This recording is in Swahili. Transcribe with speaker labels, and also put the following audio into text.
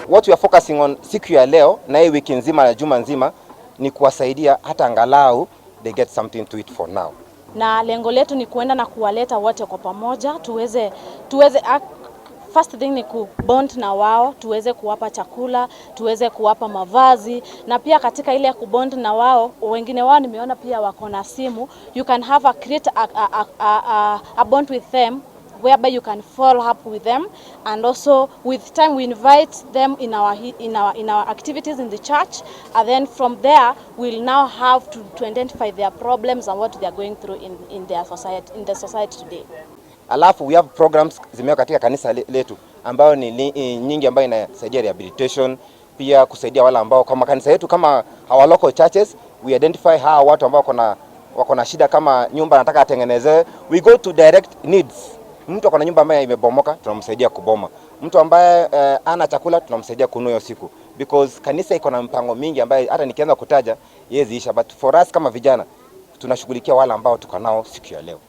Speaker 1: What we are focusing on siku ya leo na hii wiki nzima na juma nzima ni kuwasaidia hata angalau they get something to eat for now.
Speaker 2: Na lengo letu ni kuenda na kuwaleta wote kwa pamoja tuweze first thing ni kubond na wao, tuweze kuwapa chakula, tuweze kuwapa mavazi, na pia katika ile kubond na wao, wengine wao nimeona pia wako na simu, you can have a create a bond with them whereby you can follow up with them, and also with time we invite them in our activities in the church, and then from there we'll now have to identify their problems and what they are going through in their society in the society today.
Speaker 1: Alafu we have programs zimewekwa katika kanisa letu ambayo ni nyingi ambayo inasaidia rehabilitation, pia kusaidia wale ambao kama kanisa yetu, kama our local churches, we identify hawa watu ambao wako na shida, kama nyumba anataka atengenezewe, we go to direct needs. Mtu ako na nyumba ambayo imebomoka, tunamsaidia kuboma. Mtu ambaye ana chakula, tunamsaidia kununua hiyo siku, because kanisa iko na mpango mingi ambayo hata nikianza kutaja haiwezi isha, but for us kama vijana tunashughulikia wale ambao tuko nao siku ya leo.